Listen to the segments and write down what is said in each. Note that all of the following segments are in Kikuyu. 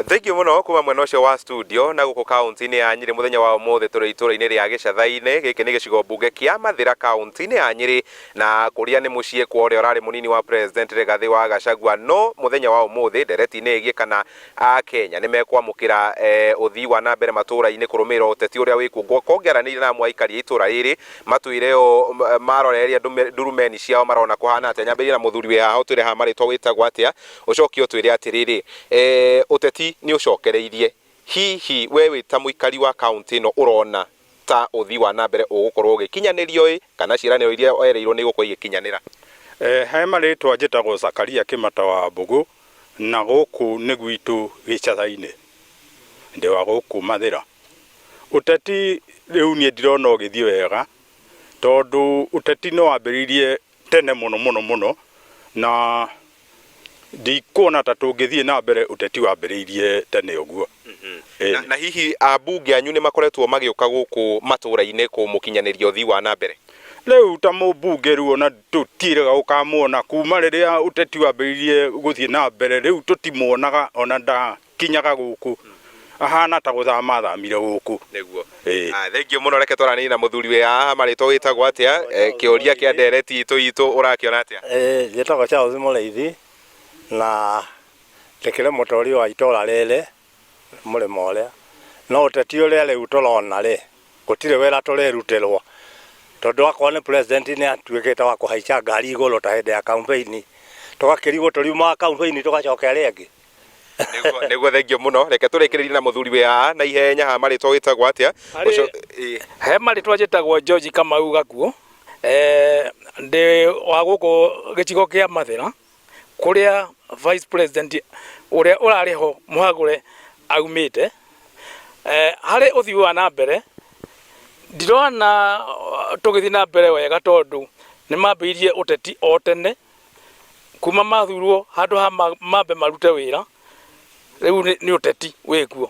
Thengiũ mũno kuma mwena ũcio wa studio. Na gũkũ kaunti-inĩ ya Nyĩrĩ, mũthenya wa ũmũthĩ tũrĩ itũũra-inĩ rĩa Gĩcatha-inĩ. Gĩkĩ nĩ gĩcigo mbunge kĩa Mathĩra, kaunti-inĩ ya Nyĩrĩ, na kũrĩa nĩ mũciĩ kwa ũrĩa ũrarĩ mũnini wa president Rigathĩ wa Gachagua. No mũthenya wa ũmũthĩ ndereti-inĩ ĩgiĩ kana Akenya nĩ mekwamũkĩra ũthii wa na mbere matũũra-inĩ kũrũmĩrĩra ũteti ũrĩa wĩkuo, ngũkĩaranĩria na amwe a aikari a itũũra rĩrĩ matwĩre ũũ marorereria ndurumeni ciao marona kũhana atĩa. Nyambĩrĩrie na mũthuri wĩ haha, ũtwĩre haha marĩtwa wĩtagwo atĩa, ũcoke ũtwĩre atĩrĩrĩ, ũteti nĩ ũcokereirie, hihi we wĩ ta mũikari wa kaũntĩ ĩno ũrona ta ũthii wa na mbere ũgũkorwo ũgĩkinyanĩrio ĩ, kana ciĩranĩro iria werĩirwo nĩ igũkorwo igĩkinyanĩra? He marĩtwa njĩtagwo Zakaria Kĩmata wa Mbũgũ, na gũkũ nĩ gwitũ Gĩcatha-inĩ, ndĩ wa gũkũ Mathĩra. Ũteti rĩu niĩ ndirona ũgĩthiĩ wega, tondũ ũteti nĩ wambĩrĩirie tene mũno mũno mũno, na ndikuona ta tũngĩthiĩ na mbere ũteti wambĩrĩirie tene ũguo. Na, na hihi ambunge anyu nĩ makoretwo magĩũka gũkũ matũũra-inĩ kũmũkinyanĩria ũthii wa na mbere? Rĩu ta mũmbunge rĩu ona tũtiĩrĩga gũkamuona kuma rĩrĩa ũteti wambĩrĩirie gũthiĩ na mbere, rĩu tũtimuonaga ona ndakinyaga gũkũ, ahana ta gũthama athamire gũkũ. Nĩguo. Ĩĩ. Ah, thengiũ mũno. Reke twaranĩrie na mũthuri wĩ haha, marĩtwa wĩtagwo atĩa? Kĩũria kĩa ndereti itũ itũ ũrakĩona atĩa? Ĩĩ, njĩtagwo Charles Mũrĩithi na ndĩkĩrĩ mũtũri wa itũra rĩrĩ mũrĩmo ũrĩa. No ũteti ũrĩa rĩu tũrona rĩ, gũtirĩ wĩra tũrĩrutĩrwo, tondũ akorwo nĩ president nĩ atuĩkĩte wa kũhaica ngari igũrũ ta hĩndĩ ya campaign, tũgakĩrigwo tũriumaga campaign tũgacoka ĩrĩa ĩngĩ. Nĩguo, nĩguo, thengiũ mũno. Reke tũrĩkĩrĩrie na mũthuri wĩ haha na ihenya haha, marĩtwa wĩtagwo atĩa? Ĩĩ. He marĩtwa njĩtagwo George Kamau Gakuo, ndĩ wa gũkũ gĩcigo kĩa Mathĩra, kũrĩa vice president ũrĩa ũrarĩ ho mũhagũre aumĩte. Harĩ ũthii wa na mbere ndirona tũgĩthiĩ na mbere wega, tondũ nĩ mambĩrĩirie ũteti o tene kuma mathurwo, handũ ha mambe marute wĩra, rĩu nĩ ũteti wĩkuo.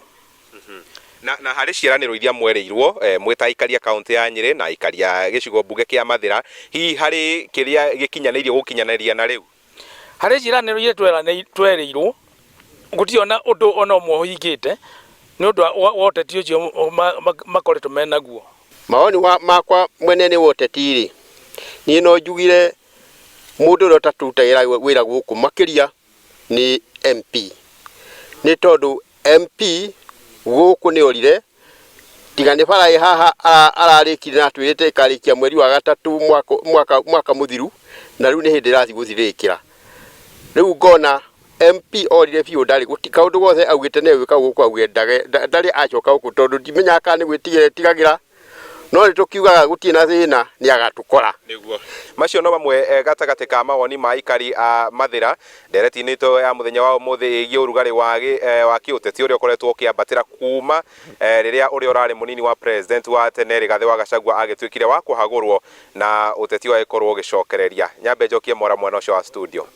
Na harĩ ciĩranĩro iria mwerĩirwo mwĩ ta aikari a kaũntĩ ya Nyĩrĩ na aikari a gĩcigo mbunge kĩa Mathĩra, hihi harĩ kĩrĩa gĩkinyanĩirio gũkinyanĩria na rĩu? Harĩ ciĩranĩro iria twerĩirwo, gũtirĩ ona ũndũ ona ũmwe ũhingĩte nĩ ũndũ wa ũteti ũcio makoretwo menaguo. Mawoni makwa mwene-inĩ wa ũteti-rĩ, niĩ no njugire mũndũ ũrĩa ũtatũrutagĩra wĩra gũkũ makĩria nĩ MP. Nĩ tondũ MP gũkũ nĩ orire, tiga nĩ bara ĩ haha ararĩkirie na atwĩrĩte ĩkarĩkia mweri wa gatatũ mwaka, mwaka mũthiru, na rĩu nĩ hĩndĩ ĩrathiĩ gũthirĩkĩra. Rĩu ngona MP orire biũ, ndarĩ gũti kaũndũ gothe augĩte nĩ egwĩka gũkũ auge ndarĩ acoka gũkũ, tondũ ndimenyaga kana nĩ gwĩtigĩra etigagĩra, no nĩ tũkiugaga gũtirĩ na thĩna, nĩ agatũkora. Nĩguo. Macio no mamwe gatagatĩ ka mawoni ma aikari a Mathĩra ndereti-inĩ itũ ya mũthenya wa ũmũthĩ ĩgiĩ ũrugarĩ wa wa kĩũteti ũrĩa ũkoretwo ũkĩambatĩra kuma rĩrĩa ũrĩa ũrarĩ mũnini wa president wa tene Rigathĩ wa Gachagua agĩtuĩkire wa kũhagũrwo na ũteti ũgagĩkorwo ũgĩcokereria. Nyambe njokie mwara mwena ũcio wa studio.